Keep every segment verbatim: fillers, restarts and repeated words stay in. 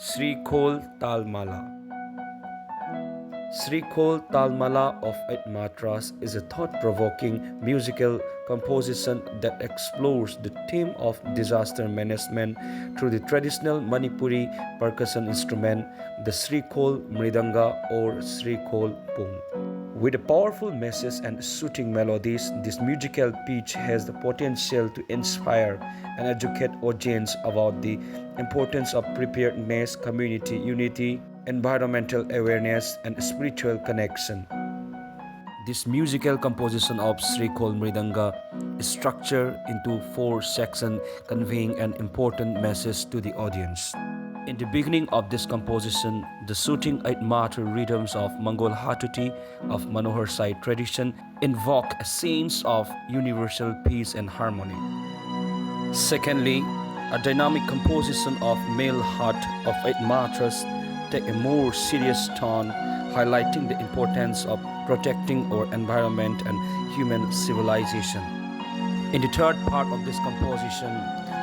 Srikhol Talmala. Srikhol Talmala of Eight Matras is a thought-provoking musical composition that explores the theme of disaster management through the traditional Manipuri percussion instrument, the Srikhol Mridanga or Srikhol Pung. With a powerful message and soothing melodies, this musical piece has the potential to inspire and educate audience about the importance of preparedness, community unity, environmental awareness, and spiritual connection. This musical composition of Srikhol Mridanga is structured into four sections, conveying an important message to the audience. In the beginning of this composition, the soothing eight-matra rhythms of Mangol Hatuti of Manohar Sai tradition invoke a sense of universal peace and harmony. Secondly, a dynamic composition of Mel Hat of Eight Matras take a more serious tone, highlighting the importance of protecting our environment and human civilization. In the third part of this composition,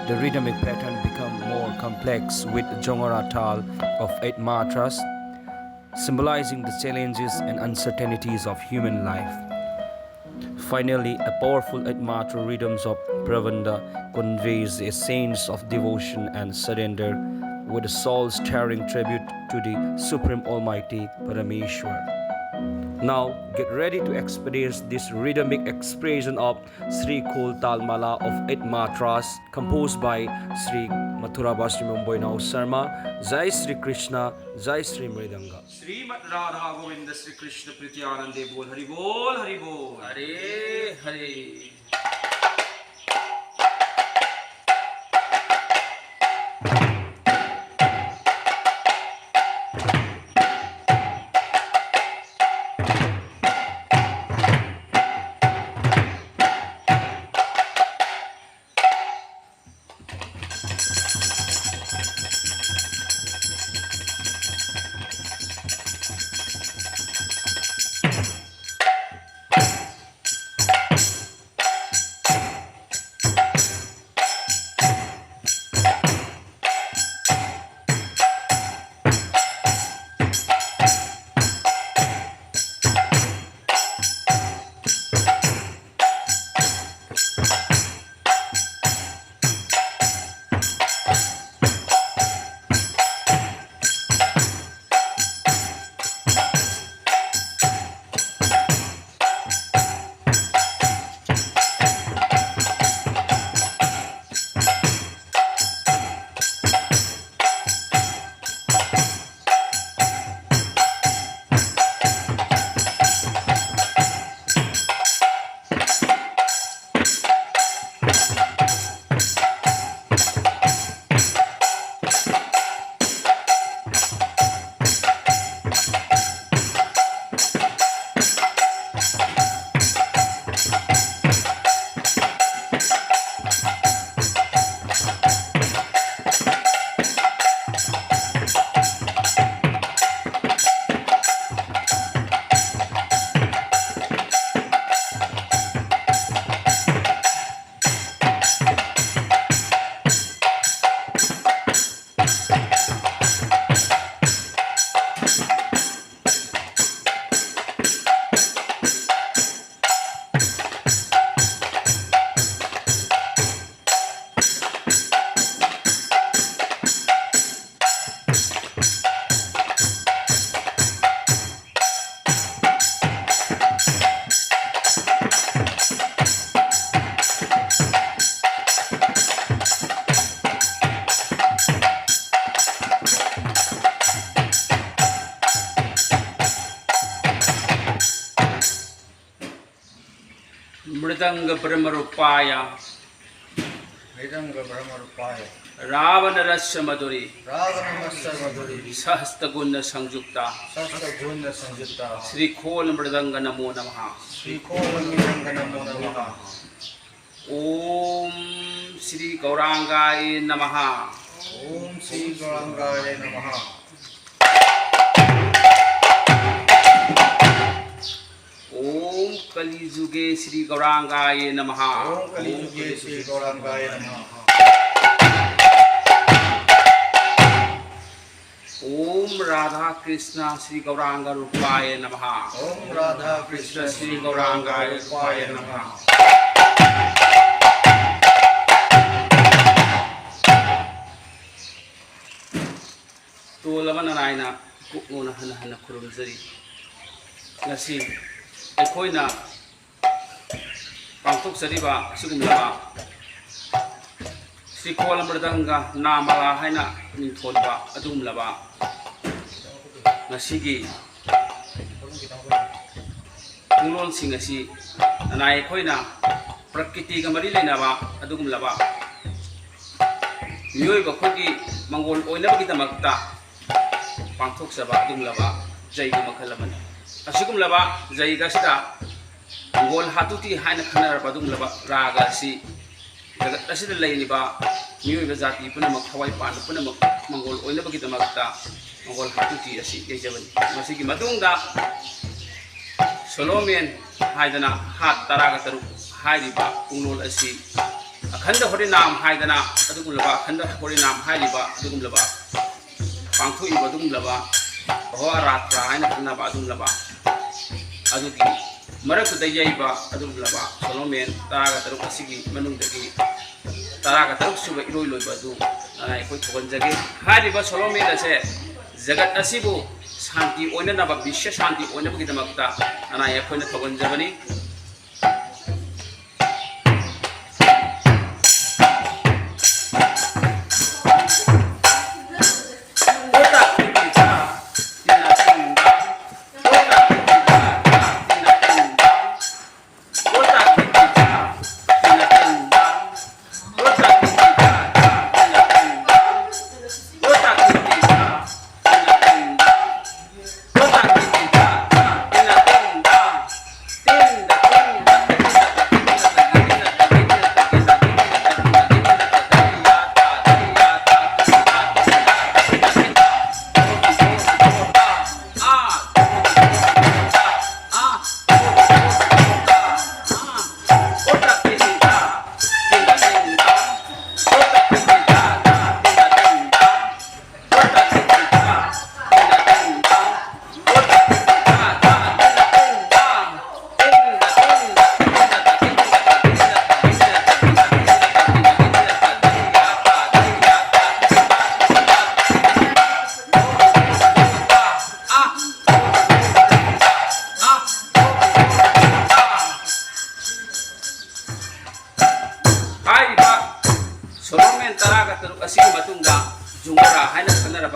the rhythmic pattern become more complex with Jongara Tal of Eight Matras, symbolizing the challenges and uncertainties of human life. Finally, a powerful eight-matra rhythms of Prabandha conveys a sense of devotion and surrender, with the soul stirring tribute to the Supreme Almighty Parameshwar. Now, get ready to experience this rhythmic expression of Srikhol Talmala of Eight Matras, composed by Sri Mathurabasri Mumbai Nau Sharma. Jai Sri Krishna, Jai Sri Mridanga. Shrimad Radha Govind Shri Krishna प्रीत्यानंदे बोल हरि बोल हरि बोल। हरे हरे। मृदंग ब्रह्म रूपाय। मृदंग ब्रह्म रूपाय। रावण रस मधुरी। रावण रस मधुरी। सहस्त्र गुण संयुक्ता। सहस्त्र गुण संयुक्ता। श्री खोल मृदंग नमो नमः। श्री खोल मृदंग नमो नमः। ओम श्री गौरांगाय नमः। ओम श्री गौरांगाय नमः। ओम कलिजुगे श्री गौरांगाय नमः। ओम कलिजुगे श्री गौरांगाय नमः। ओम राधा कृष्णा श्री गौरांग रूपाय नमः। ओम राधा कृष्ण श्री गौरांगाय रूपाय नमः। ꯇꯣꯜꯂꯕ ꯅꯅꯥꯏꯅ ꯄꯨꯛꯅꯣꯅ ꯍꯟꯅ ꯍꯟꯅ ꯈꯨꯔꯨꯝꯖꯔꯤ꯫ ꯉꯁꯤ ꯑꯩꯈꯣꯏꯅ ꯄꯥꯡꯊꯣꯛꯆꯔꯤꯕ ꯑꯁꯤꯒꯨꯝꯂꯕ ꯁ꯭ꯔꯤ ꯈꯣꯂ ꯃ꯭ꯔꯗꯪꯒ ꯅꯥꯃꯥꯂꯥ ꯍꯥꯏꯅ ꯃꯤꯡꯊꯣꯟꯕ ꯑꯗꯨꯒꯨꯝꯂꯕ ꯉꯁꯤꯒꯤ ꯄꯨꯡꯂꯣꯟꯁꯤꯡ ꯑꯁꯤ ꯅꯅꯥꯏ ꯑꯩꯈꯣꯏꯅ ꯄ꯭ꯔꯀ꯭ꯔꯤꯇꯤꯒ ꯃꯔꯤ ꯂꯩꯅꯕ ꯑꯗꯨꯒꯨꯝꯂꯕ ꯃꯤꯑꯣꯏꯕ ꯑꯩꯈꯣꯏꯒꯤ ꯃꯪꯒꯣꯜ ꯑꯣꯏꯅꯕꯒꯤꯗꯃꯛꯇ ꯄꯥꯡꯊꯣꯛꯆꯕ ꯑꯗꯨꯒꯨꯝꯂꯕ ꯖꯩꯒ ꯃꯈꯜ ꯑꯃꯅꯤ꯫ ꯑꯁꯤꯒꯨꯝꯂꯕ ꯖꯩꯒ ꯑꯁꯤꯗ ꯃꯪꯒꯣꯜ ꯍꯥꯇꯨꯇꯤ ꯍꯥꯏꯅ ꯈꯪꯅꯔꯕ ꯑꯗꯨꯒꯨꯝꯂꯕ ꯔꯥꯒ ꯑꯁꯤ ꯖꯒꯠ ꯑꯁꯤꯗ ꯂꯩꯔꯤꯕ ꯃꯤꯑꯣꯏꯕ ꯖꯥꯇꯤ ꯄꯨꯝꯅꯃꯛ, ꯊꯋꯥꯏ ꯄꯥꯟꯕ ꯄꯨꯝꯅꯃꯛ ꯃꯪꯒꯣꯜ ꯑꯣꯏꯅꯕꯒꯤꯗꯃꯛꯇ ꯃꯪꯒꯣꯜ ꯍꯥꯇꯨꯇꯤ ꯑꯁꯤ ꯌꯩꯖꯕꯅꯤ꯫ ꯃꯁꯤꯒꯤ ꯃꯇꯨꯡꯗ ꯁꯣꯂꯣꯃꯦꯟ ꯍꯥꯏꯗꯅ ꯍꯥꯠ ꯇꯔꯥꯒ ꯇꯔꯨꯛ ꯍꯥꯏꯔꯤꯕ ꯄꯨꯡꯂꯣꯜ ꯑꯁꯤ ꯑꯈꯟꯗ ꯍꯣꯔꯤꯅꯥꯝ ꯍꯥꯏꯗꯅ ꯑꯗꯨꯒꯨꯝꯂꯕ ꯑꯈꯟꯗ ꯍꯣꯔꯤꯅꯥꯝ ꯍꯥꯏꯔꯤꯕ ꯑꯗꯨꯒꯨꯝꯂꯕ ꯄꯥꯡꯊꯣꯛꯏꯕ ꯑꯗꯨꯒꯨꯝꯂꯕ ꯑꯍꯣꯔꯥꯇ꯭ꯔ ꯍꯥꯏꯅ ꯈꯪꯅꯕ ꯑꯗꯨꯒꯨꯝꯂꯕ ꯑꯗꯨꯒꯤ ꯃꯔꯛꯇꯨꯗ ꯌꯩꯕ ꯑꯗꯨꯒꯨꯝꯂꯕ ꯁꯣꯂꯣꯃꯦꯟ ꯇꯔꯥꯒ ꯇꯔꯨꯛ ꯑꯁꯤꯒꯤ ꯃꯅꯨꯡꯗꯒꯤ ꯇꯔꯥꯒ ꯇꯔꯨꯛ ꯁꯨꯕ ꯏꯔꯣꯏ ꯂꯣꯏꯕ ꯑꯗꯨ ꯅꯅꯥꯏ ꯑꯩꯈꯣꯏ ꯊꯧꯒꯟꯖꯒꯦ꯫ ꯍꯥꯏꯔꯤꯕ ꯁꯣꯂꯣꯃꯦꯟ ꯑꯁꯦ ꯖꯒꯠ ꯑꯁꯤꯕꯨ ꯁꯥꯟꯇꯤ ꯑꯣꯏꯅꯅꯕ, ꯕꯤꯁ꯭ꯋ ꯁꯥꯟꯇꯤ ꯑꯣꯏꯅꯕꯒꯤꯗꯃꯛꯇ ꯅꯅꯥꯏ ꯑꯩꯈꯣꯏꯅ ꯊꯧꯒꯟꯖꯕꯅꯤ꯫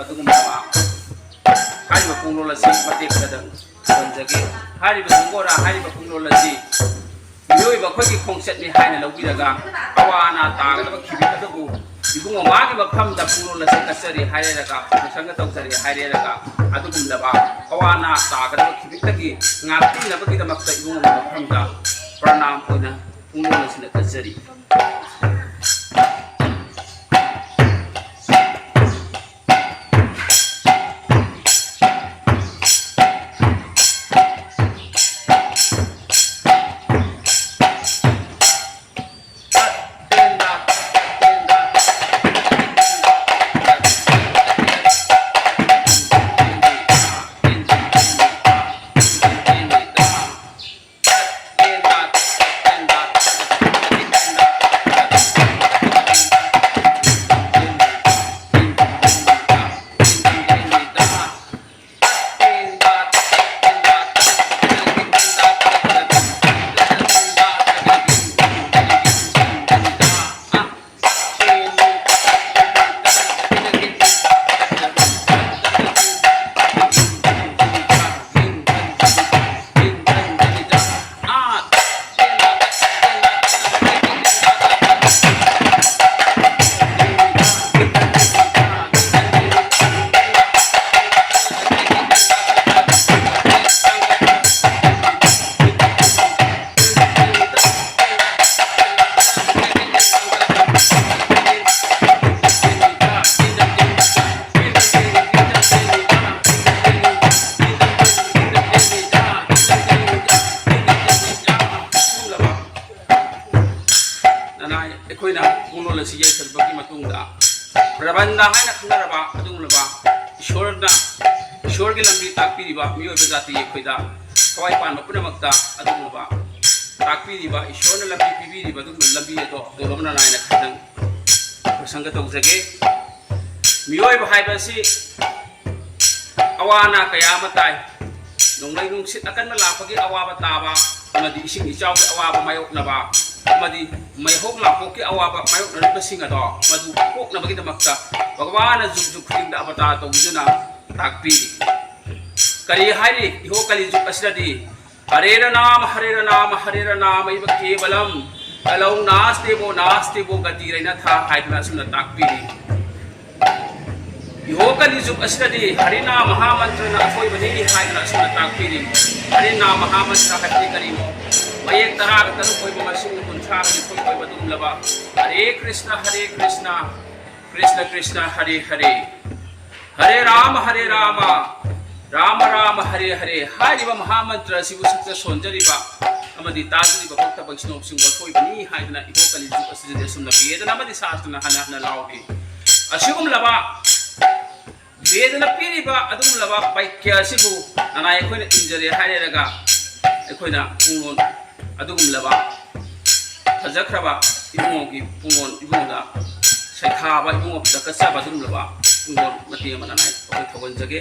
ꯑꯗꯨꯒꯨꯝꯂꯕ ꯍꯥꯏꯔꯤꯕ ꯄꯨꯡꯂꯣꯜ ꯑꯁꯤ ꯃꯇꯦꯛ ꯈꯔꯗꯪ ꯄꯟꯖꯒꯦ꯫ ꯍꯥꯏꯔꯤꯕ ꯁꯪꯒꯣꯔꯥ ꯍꯥꯏꯔꯤꯕ ꯄꯨꯡꯂꯣꯜ ꯑꯁꯤ ꯃꯤꯑꯣꯏꯕ ꯑꯩꯈꯣꯏꯒꯤ ꯈꯣꯡꯆꯠꯅꯤ ꯍꯥꯏꯅ ꯂꯧꯕꯤꯔꯒ, ꯑꯋꯥ ꯑꯅꯥ ꯇꯥꯒꯗꯕ ꯈꯤꯕꯤꯛ ꯑꯗꯨꯕꯨ ꯏꯕꯨꯡꯉꯣ ꯃꯥꯒꯤ ꯃꯐꯝꯗ ꯄꯨꯡꯂꯣꯜ ꯑꯁꯤ ꯀꯠꯆꯔꯤ ꯍꯥꯏꯔꯦꯔꯒ, ꯄ꯭ꯔꯁꯪꯒ ꯇꯧꯖꯔꯤ ꯍꯥꯏꯔꯦꯔꯒ, ꯑꯗꯨꯒꯨꯝꯂꯕ ꯑꯋꯥ ꯑꯅꯥ ꯇꯥꯒꯗꯕ ꯈꯤꯕꯤꯛꯇꯒꯤ ꯉꯥꯛꯄꯤꯅꯕꯒꯤꯗꯃꯛꯇ ꯏꯕꯨꯡꯉꯣꯒꯤ ꯃꯐꯝꯗ ꯄ꯭ꯔꯅꯥꯝ ꯑꯣꯏꯅ ꯄꯨꯡꯂꯣꯜ ꯑꯁꯤꯅ ꯀꯠꯆꯔꯤ꯫ ꯅꯅꯥꯏ ꯑꯩꯈꯣꯏꯅ ꯄꯨꯡꯂꯣꯜ ꯑꯁꯤ ꯌꯩꯁꯟꯕꯒꯤ ꯃꯇꯨꯡꯗ ꯄ꯭ꯔꯕꯟꯙ ꯍꯥꯏꯅ ꯈꯪꯅꯔꯕ ꯑꯗꯨꯒꯨꯝꯂꯕ ꯏꯁꯣꯔꯅ, ꯏꯁꯣꯔꯒꯤ ꯂꯝꯕꯤ ꯇꯥꯛꯄꯤꯔꯤꯕ ꯃꯤꯑꯣꯏꯕ ꯖꯥꯇꯤ ꯑꯩꯈꯣꯏꯗ ꯊꯋꯥꯏ ꯄꯥꯟꯕ ꯄꯨꯝꯅꯃꯛꯇ ꯑꯗꯨꯒꯨꯝꯂꯕ ꯇꯥꯛꯄꯤꯔꯤꯕ, ꯏꯁꯣꯔꯅ ꯂꯝꯕꯤ ꯄꯤꯕꯤꯔꯤꯕ ꯑꯗꯨꯒꯨꯝꯕ ꯂꯝꯕꯤ ꯑꯗꯣ ꯗꯣꯂꯣꯝ ꯅꯅꯥꯏꯅ ꯈꯤꯇꯪ ꯄ꯭ꯔꯁꯪꯒ ꯇꯧꯖꯒꯦ꯫ ꯃꯤꯑꯣꯏꯕ ꯍꯥꯏꯕ ꯑꯁꯤ ꯑꯋꯥ ꯑꯅꯥ ꯀꯌꯥ ꯑꯃ ꯇꯥꯏ꯫ ꯅꯣꯡꯂꯩ ꯅꯨꯡꯁꯤꯠ ꯑꯀꯟꯕ ꯂꯥꯛꯄꯒꯤ ꯑꯋꯥꯕ ꯇꯥꯕ ꯑꯃꯗꯤ ꯏꯁꯤꯡ ꯏꯆꯥꯎꯒꯤ ꯑꯋꯥꯕ ꯃꯥꯌꯣꯛꯅꯕ, ꯑꯃꯗꯤ ꯃꯩꯍꯧ ꯂꯥꯡꯄꯣꯛꯀꯤ ꯑꯋꯥꯕ ꯃꯥꯌꯣꯛꯅꯔꯤꯕꯁꯤꯡ ꯑꯗꯣ ꯃꯗꯨ ꯀꯣꯛꯅꯕꯒꯤꯗꯃꯛꯇ ꯚꯒꯋꯥꯟꯅ ꯖꯨꯒ ꯖꯨꯒ ꯈꯨꯗꯤꯡꯗ ꯑꯕꯇꯥꯔ ꯇꯧꯗꯨꯅ ꯇꯥꯛꯄꯤꯔꯤ꯫ ꯀꯔꯤ ꯍꯥꯏꯔꯤ? ꯏꯍꯧ ꯀꯂꯤ ꯖꯨꯒ ꯑꯁꯤꯗꯗꯤ ꯍꯔꯦꯔ ꯅꯥꯃ ꯍꯔꯦꯔ ꯅꯥꯃ ꯍꯔꯦꯔ ꯅꯥꯃ ꯏꯕ ꯀꯦꯕꯂꯝ ꯀꯂꯧ ꯅꯥꯁꯇꯦꯕꯣ ꯅꯥꯁꯇꯦꯕꯣ ꯒꯇꯤꯔꯩꯅ ꯊꯥ ꯍꯥꯏꯗꯨꯅ ꯑꯁꯨꯝꯅ ꯇꯥꯛꯄꯤꯔꯤ꯫ ꯏꯍꯣ ꯀꯂꯤ ꯖꯨꯒ ꯑꯁꯤꯗꯗꯤ ꯍꯔꯤꯅꯥ ꯃꯍꯥꯃꯟꯇ꯭ꯔꯅ ꯑꯊꯣꯏꯕꯅꯤ ꯍꯥꯏꯗꯨꯅ ꯑꯁꯨꯝꯅ ꯇꯥꯛꯄꯤꯔꯤ꯫ ꯍꯔꯤꯅꯥ ꯃꯍꯥꯃꯟꯇ꯭ꯔ ꯍꯥꯏꯕꯗꯤ ꯀꯔꯤꯅꯣ? ꯃꯌꯦꯛ ꯇꯔꯥꯒ ꯇꯔꯨꯛ ꯑꯣꯏꯕ ꯃꯁꯤꯡ ꯀꯨꯟꯊ꯭ꯔꯥꯒ ꯅꯤꯊꯣꯏ ꯑꯣꯏꯕ ꯑꯗꯨꯒꯨꯝꯂꯕ ꯍꯔꯦ ꯀ꯭ꯔꯤꯁꯅ ꯍꯔꯦ ꯀ꯭ꯔꯤꯁꯅ ꯀ꯭ꯔꯤꯁꯅ ꯀ꯭ꯔꯤꯁꯅ ꯍꯔꯦ ꯍꯔꯦ ꯍꯔꯦ ꯔꯥꯃ ꯍꯔꯦ ꯔꯥꯃ ꯔꯥꯃ ꯔꯥꯃ ꯍꯔꯦ ꯍꯔꯦ ꯍꯥꯏꯔꯤꯕ ꯃꯍꯥꯃꯟꯇ꯭ꯔ ꯑꯁꯤꯕꯨ ꯁꯛꯇ ꯁꯣꯟꯖꯔꯤꯕ ꯑꯃꯗꯤ ꯇꯥꯖꯔꯤꯕ ꯚꯛꯇ ꯚꯩꯁꯅꯣꯕꯁꯤꯡꯕꯨ ꯑꯊꯣꯏꯕꯅꯤ ꯍꯥꯏꯗꯨꯅ ꯏꯍꯣ ꯀꯂꯤ ꯖꯨꯒ ꯑꯁꯤꯗꯗꯤ ꯑꯁꯨꯝꯅ ꯚꯦꯗꯅ ꯑꯃꯗꯤ ꯁꯥꯁꯇ꯭ꯔꯅ ꯍꯟꯅ ꯍꯟꯅ ꯂꯥꯎꯔꯤ꯫ ꯑꯁꯤꯒꯨꯝꯂꯕ ꯚꯦꯗꯅ ꯄꯤꯔꯤꯕ ꯑꯗꯨꯒꯨꯝꯂꯕ ꯕꯥꯀ꯭ꯌ ꯑꯁꯤꯕꯨ ꯅꯅꯥꯏ ꯑꯩꯈꯣꯏꯅ ꯏꯟꯖꯔꯦ ꯍꯥꯏꯔꯦꯔꯒ ꯑꯩꯈꯣꯏꯅ ꯄꯨꯡꯂꯣꯟ ꯑꯗꯨꯒꯨꯝꯂꯕ ꯐꯖꯈ꯭ꯔꯕ ꯏꯕꯨꯡꯉꯣꯒꯤ ꯄꯨꯡꯂꯣꯟ ꯏꯕꯨꯡꯉꯣꯗ ꯁꯩꯊꯥꯕ ꯏꯕꯨꯡꯉꯣ ꯐꯖ ꯀꯠꯆꯕ ꯑꯗꯨꯒꯨꯝꯂꯕ ꯄꯨꯡꯂꯣꯟ ꯃꯇꯦꯛ ꯑꯃ ꯅꯅꯥꯏ ꯑꯩꯈꯣꯏ ꯊꯧꯒꯟꯖꯒꯦ꯫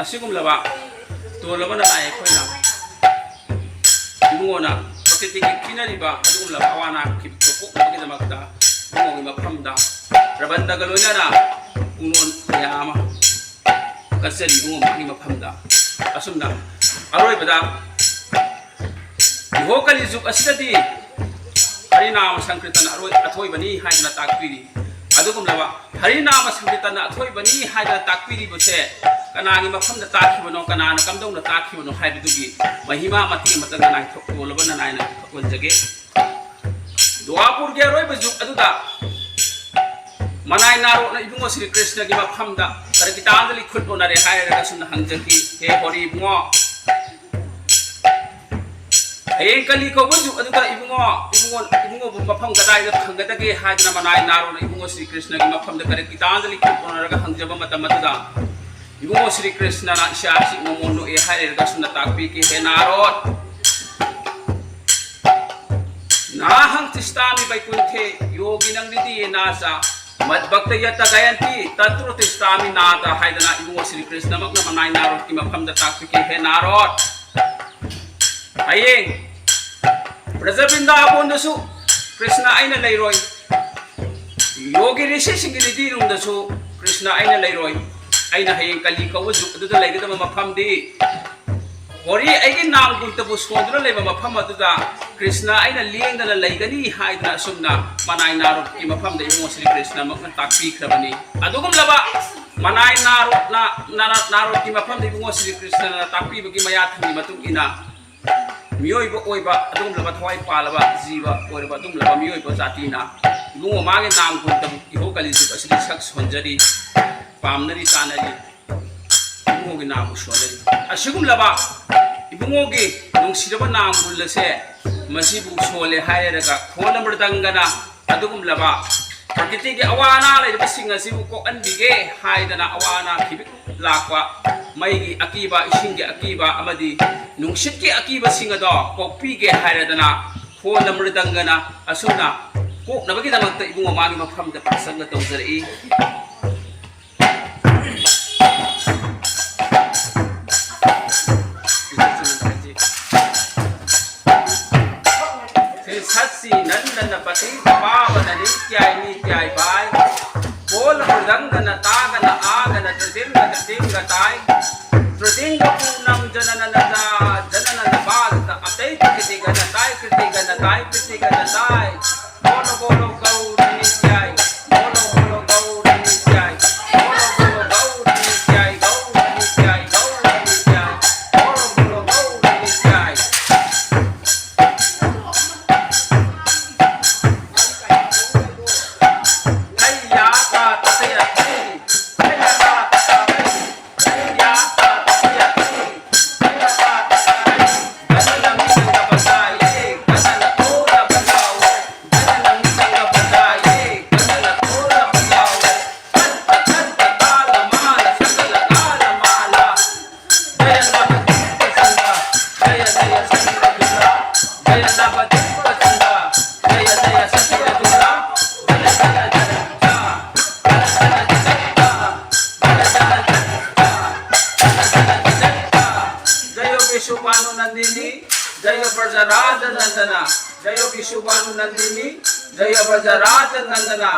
ꯑꯁꯤꯒꯨꯝꯂꯕ ꯇꯣꯜꯂꯕ ꯅꯅꯥꯏ ꯑꯩꯈꯣꯏꯅ ꯏꯕꯨꯡꯉꯣꯅ ꯄ꯭ꯔꯀ꯭ꯔꯤꯇꯤꯒꯤ ꯄꯤꯅꯔꯤꯕ ꯑꯗꯨꯒꯨꯝꯂꯕ ꯑꯋꯥ ꯑꯅꯥ ꯈꯤꯕꯗꯣ ꯀꯣꯛꯅꯕꯒꯤꯗꯃꯛꯇ ꯏꯕꯨꯡꯉꯣꯒꯤ ꯃꯐꯝꯗ ꯄ꯭ꯔꯕꯟꯙꯒ ꯂꯣꯏꯅꯅ ꯄꯨꯡꯂꯣꯟ ꯀꯌꯥ ꯑꯃ ꯀꯠꯆꯔꯤ ꯏꯕꯨꯡꯉꯣ ꯃꯥꯒꯤ ꯃꯐꯝꯗ꯫ ꯑꯁꯨꯝꯅ ꯑꯔꯣꯏꯕꯗ ꯏꯍꯣ ꯀꯂꯤ ꯖꯨꯒ ꯑꯁꯤꯗꯗꯤ ꯍꯔꯤꯅꯥꯃ ꯁꯪꯀꯤꯔꯇꯟ ꯑꯔꯣꯏ-, ꯑꯊꯣꯏꯕꯅꯤ ꯍꯥꯏꯗꯅ ꯇꯥꯛꯄꯤꯔꯤ꯫ ꯑꯗꯨꯒꯨꯝꯂꯕ ꯍꯔꯤꯅꯥꯃ ꯁꯪꯀꯤꯔꯇꯟꯅ ꯑꯊꯣꯏꯕꯅꯤ ꯍꯥꯏꯗꯅ ꯇꯥꯛꯄꯤꯔꯤꯕꯁꯦ ꯀꯅꯥꯒꯤ ꯃꯐꯝꯗ ꯇꯥꯛꯈꯤꯕꯅꯣ, ꯀꯅꯥꯅ ꯀꯝꯗꯧꯅ ꯇꯥꯛꯈꯤꯕꯅꯣ ꯍꯥꯏꯕꯗꯨꯒꯤ ꯃꯍꯤꯃꯥ ꯃꯇꯦꯛ ꯑꯃꯇꯪ ꯅꯅꯥꯏ ꯊꯣꯛꯂꯕ ꯅꯅꯥꯏꯅ ꯊꯣꯛꯍꯟꯖꯒꯦ꯫ ꯗ꯭ꯋꯥꯄꯨꯔꯒꯤ ꯑꯔꯣꯏꯕ ꯖꯨꯒ ꯑꯗꯨꯗ ꯃꯅꯥꯏ ꯅꯥꯔꯣꯠꯅ ꯏꯕꯨꯡꯉꯣ ꯁ꯭ꯔꯤ ꯀ꯭ꯔꯤꯁꯅꯒꯤ ꯃꯐꯝꯗ ꯀꯔ ꯒꯤꯇꯥꯟꯖꯂꯤ ꯈꯨꯠ ꯎꯅꯔꯦ ꯍꯥꯏꯔꯒ ꯑꯁꯨꯝꯅ ꯍꯪꯖꯈꯤ, "ꯍꯦ ꯍꯣꯔꯤ ꯏꯕꯨꯡꯉꯣ, ꯍꯌꯦꯡ ꯀꯂꯤ ꯀꯧꯕ ꯖꯨꯒ ꯑꯗꯨꯗ ꯏꯕꯨꯡꯉꯣ, ꯏꯕꯨꯡꯉꯣ, ꯏꯕꯨꯡꯉꯣꯕꯨ ꯃꯐꯝ ꯀꯗꯥꯏꯗ ꯐꯪꯒꯗꯒꯦ?" ꯍꯥꯏꯗꯅ ꯃꯅꯥꯏ ꯅꯥꯔꯣꯠꯅ ꯏꯕꯨꯡꯉꯣ ꯁ꯭ꯔꯤ ꯀ꯭ꯔꯤꯁꯅꯒꯤ ꯃꯐꯝꯗ ꯀꯔ ꯒꯤꯇꯥꯟꯖꯂꯤ ꯈꯨꯠ ꯎꯅꯔꯒ ꯍꯪꯖꯕ ꯃꯇꯝ ꯑꯗꯨꯗ ꯏꯕꯨꯡꯉꯣ ꯁ꯭ꯔꯤ ꯀ꯭ꯔꯤꯁꯅꯅ ꯏꯁꯥꯁꯤ ꯃꯣꯃꯣꯟ ꯅꯣꯛꯑꯦ ꯍꯥꯏꯔꯒ ꯑꯁꯨꯝꯅ ꯇꯥꯛꯄꯤꯈꯤ, "ꯍꯦ ꯅꯥꯔꯣꯠ, ꯅꯥꯍꯪ ꯇꯤꯁꯇꯥꯃꯤ ꯕꯩꯀꯨꯟꯊꯦ ꯌꯣꯒꯤꯅꯪ ꯔꯤꯗꯤꯌꯦ ꯅꯥꯆꯥ ꯃꯠꯚꯛꯇ ꯌꯠꯇ ꯒꯥꯌꯟꯇꯤ ꯇꯠꯇ꯭ꯔꯣ ꯇꯤꯁꯇꯥꯃꯤ ꯅꯥꯊ" ꯍꯥꯏꯗꯅ ꯏꯕꯨꯡꯉꯣ ꯁ꯭ꯔꯤ ꯀ꯭ꯔꯤꯁꯅꯃꯛꯅ ꯃꯅꯥꯏ ꯅꯥꯔꯣꯠꯀꯤ ꯃꯐꯝꯗ ꯇꯥꯛꯄꯤꯈꯤ, "ꯍꯦ ꯅꯥꯔꯣꯠ, ꯍꯌꯦꯡ ꯕ꯭ꯔꯖꯕꯤꯟꯗꯥꯕꯣꯟꯗꯁꯨ ꯀ꯭ꯔꯤꯁꯅ ꯑꯩꯅ ꯂꯩꯔꯣꯏ, ꯌꯣꯒꯤ ꯔꯤꯁꯤꯁꯤꯡꯒꯤ ꯔꯤꯗꯤꯔꯨꯝꯗꯁꯨ ꯀ꯭ꯔꯤꯁꯅ ꯑꯩꯅ ꯂꯩꯔꯣꯏ꯫ ꯑꯩꯅ ꯍꯌꯦꯡ ꯀꯂꯤ ꯀꯧꯕ ꯖꯨꯒ ꯑꯗꯨꯗ ꯂꯩꯒꯗꯕ ꯃꯐꯝꯗꯤ ꯍꯣꯔꯤ ꯑꯩꯒꯤ ꯅꯥꯝ ꯒꯨꯟꯇꯕꯨ ꯁꯣꯟꯗꯨꯅ ꯂꯩꯕ ꯃꯐꯝ ꯑꯗꯨꯗ ꯀ꯭ꯔꯤꯁꯅ ꯑꯩꯅ ꯂꯦꯡꯗꯅ ꯂꯩꯒꯅꯤ" ꯍꯥꯏꯗꯅ ꯑꯁꯨꯝꯅ ꯃꯅꯥꯏ ꯅꯥꯔꯣꯠꯀꯤ ꯃꯐꯝꯗ ꯏꯕꯨꯡꯉꯣ ꯁ꯭ꯔꯤ ꯀ꯭ꯔꯤꯁꯅꯃꯛꯅ ꯇꯥꯛꯄꯤꯈ꯭ꯔꯕꯅꯤ꯫ ꯑꯗꯨꯒꯨꯝꯂꯕ ꯃꯅꯥꯏ ꯅꯥꯔꯣꯠꯅ, ꯅꯥꯔ-, ꯅꯥꯔꯣꯠꯀꯤ ꯃꯐꯝꯗ ꯏꯕꯨꯡꯉꯣ ꯁ꯭ꯔꯤ ꯀ꯭ꯔꯤꯁꯅꯅ ꯇꯥꯛꯄꯤꯕꯒꯤ ꯃꯌꯥꯊꯪꯒꯤ ꯃꯇꯨꯡ ꯏꯟꯅ ꯃꯤꯑꯣꯏꯕ ꯑꯣꯏꯕ ꯑꯗꯨꯒꯨꯝꯂꯕ ꯊꯋꯥꯏ ꯄꯥꯜꯂꯕ ꯖꯤꯕ ꯑꯣꯏꯔꯕ ꯑꯗꯨꯒꯨꯝꯂꯕ ꯃꯤꯑꯣꯏꯕ ꯖꯥꯇꯤꯅ ꯏꯕꯨꯡꯉꯣ ꯃꯥꯒꯤ ꯅꯥꯝ ꯒꯨꯟꯇꯕꯨ ꯏꯍꯧ ꯀꯂꯤ ꯖꯨꯒ ꯑꯁꯤꯗ ꯁꯛ ꯁꯣꯟꯖꯔꯤ, ꯄꯥꯝꯅꯔꯤ, ꯆꯥꯅꯔꯤ꯫ ꯏꯕꯨꯡꯉꯣꯒꯤ ꯅꯥꯝꯕꯨ ꯁꯣꯟꯅꯔꯤ꯫ ꯑꯁꯤꯒꯨꯝꯂꯕ ꯏꯕꯨꯡꯉꯣꯒꯤ ꯅꯨꯡꯁꯤꯔꯕ ꯅꯥꯝ ꯒꯨꯟ ꯑꯁꯦ ꯃꯁꯤꯕꯨ ꯁꯣꯜꯂꯦ ꯍꯥꯏꯔꯒ ꯈꯣꯟꯅ ꯃ꯭ꯔꯗꯪꯒꯅ ꯑꯗꯨꯒꯨꯝꯂꯕ ꯄ꯭ꯔꯀ꯭ꯔꯤꯇꯤꯒꯤ ꯑꯋꯥ ꯑꯅꯥ ꯂꯩꯔꯤꯕꯁꯤꯡ ꯑꯁꯤꯕꯨ ꯀꯣꯛꯍꯟꯕꯤꯒꯦ ꯍꯥꯏꯗꯅ ꯑꯋꯥ ꯑꯅꯥ ꯈꯤꯕꯤꯛ ꯂꯥꯛꯄ, ꯃꯩꯒꯤ ꯑꯀꯤꯕ, ꯏꯁꯤꯡꯒꯤ ꯑꯀꯤꯕ ꯑꯃꯗꯤ ꯅꯨꯡꯁꯤꯠꯀꯤ ꯑꯀꯤꯕꯁꯤꯡ ꯑꯗꯣ ꯀꯣꯛꯄꯤꯒꯦ ꯍꯥꯏꯔꯗꯅ ꯈꯣꯟꯅ ꯃ꯭ꯔꯗꯪꯒꯅ ꯑꯁꯨꯝꯅ ꯀꯣꯛꯅꯕꯒꯤꯗꯃꯛꯇ ꯏꯕꯨꯡꯉꯣ ꯃꯥꯒꯤ ꯃꯐꯝꯗ ꯄ꯭ꯔꯁꯪꯒ ꯇꯧꯖꯔꯛꯏ꯫ ꯀꯣꯜ ꯃ꯭ꯔꯨꯗꯪꯒ ꯅꯇꯥꯒ ꯅꯑꯥꯒ ꯅꯇ꯭ꯔꯤꯇꯤꯝꯒ ꯅꯇꯤꯝꯒ ꯇꯥꯏ꯫ ꯇ꯭ꯔꯤꯇꯤꯝꯒ ꯄꯨꯅꯝ ꯖꯅꯅ ꯅꯖꯥ ꯖꯅꯅ ꯅꯕꯥꯒ ꯑꯇꯩ ꯀ꯭ꯔꯤꯇꯤꯒ ꯅꯇꯥꯏ ꯀ꯭ꯔꯤꯇꯤꯒ ꯅꯇꯥꯏ ꯀ꯭ꯔꯤꯇꯤꯒ ꯅꯇꯥꯏ꯫ ꯕꯣꯂꯣ ꯕꯣꯂꯣ ꯒꯧꯔ ꯅꯤꯇ꯭ꯌꯥꯏ꯫ ꯕꯣꯂꯣ ꯕꯣꯂꯣ ꯒꯧꯔ ꯅꯤꯇ꯭ꯌꯥꯏ꯫ ꯕꯣꯂꯣ ꯕꯣꯂꯣ ꯒꯧꯔ ꯅꯤꯇ꯭ꯌꯥꯏ꯫ ꯒꯧꯔ ꯅꯤꯇ꯭ꯌꯥꯏ꯫ ꯕꯣꯂꯣ ꯕꯣꯂꯣ ꯒꯧꯔ ꯅꯤꯇ꯭ꯌꯥꯏ꯫ ꯍꯩꯌꯥ ꯇꯥ ꯇꯥ ꯇꯌꯥ ꯊꯤ꯫ ꯍꯩꯌꯥ ꯇꯥ ꯇꯥ ꯇꯥ ꯊꯤ꯫ ꯍꯩꯌꯥ ꯇꯥ ꯇꯥ ꯇꯥ ꯊꯤ꯫ ꯍꯩꯌꯥ ꯇꯥ ꯇꯥ ꯇꯥ ꯊꯤ꯫ ꯒꯅ ꯂꯝꯖꯤꯡꯒ ꯕꯖꯥꯏꯌꯦ꯫ ꯒꯅ ꯂꯊꯣꯔ ꯕꯖꯥꯎꯋꯣ꯫ ꯒꯅ ꯂꯝꯖꯤꯡꯒ ꯕꯖꯥꯏꯌꯦ꯫ ꯒꯅ ꯂꯊꯣꯔ ꯕꯖꯥꯎꯋꯣ꯫ ꯊꯠ ꯊꯠ ꯊꯠ ꯇꯥ ꯂ ꯃꯥ ꯂ ꯁ ꯒ ꯂ ꯒꯥ ꯂ ꯃꯥ ꯂ꯫ ꯖꯌ ꯂꯥꯚ ꯗꯤꯞꯄ ꯁꯪꯒ, ꯖꯌ ꯖꯌ ꯁꯇꯤ ꯔꯥꯙꯨꯔꯥ, ꯖꯌ ꯂꯥꯚ ꯗꯤꯞꯄ ꯁꯪꯒ, ꯖꯌ ꯖꯌ ꯁꯇꯤ ꯔꯥꯙꯨꯔꯥ, ꯖꯌ ꯖꯌ ꯖꯌ ꯖ, ꯖꯌ ꯖꯌ ꯖꯌ ꯖ, ꯖꯌ ꯖꯌ ꯖꯌ ꯖ, ꯖꯌ ꯖꯌ ꯖꯌ ꯖ꯫ ꯖꯌ ꯕ꯭ꯔꯤꯁꯨꯚꯥꯅꯨ ꯅꯟꯗꯤꯅꯤ, ꯖꯌ ꯕ꯭ꯔꯖꯔꯥꯖ ꯅꯟꯗꯅ, ꯖꯌ ꯕ꯭ꯔꯤꯁꯨꯚꯥꯅꯨ ꯅꯟꯗꯤꯅꯤ, ꯖꯌ ꯕ꯭ꯔꯖꯔꯥꯖ ꯅꯟꯗꯅ꯫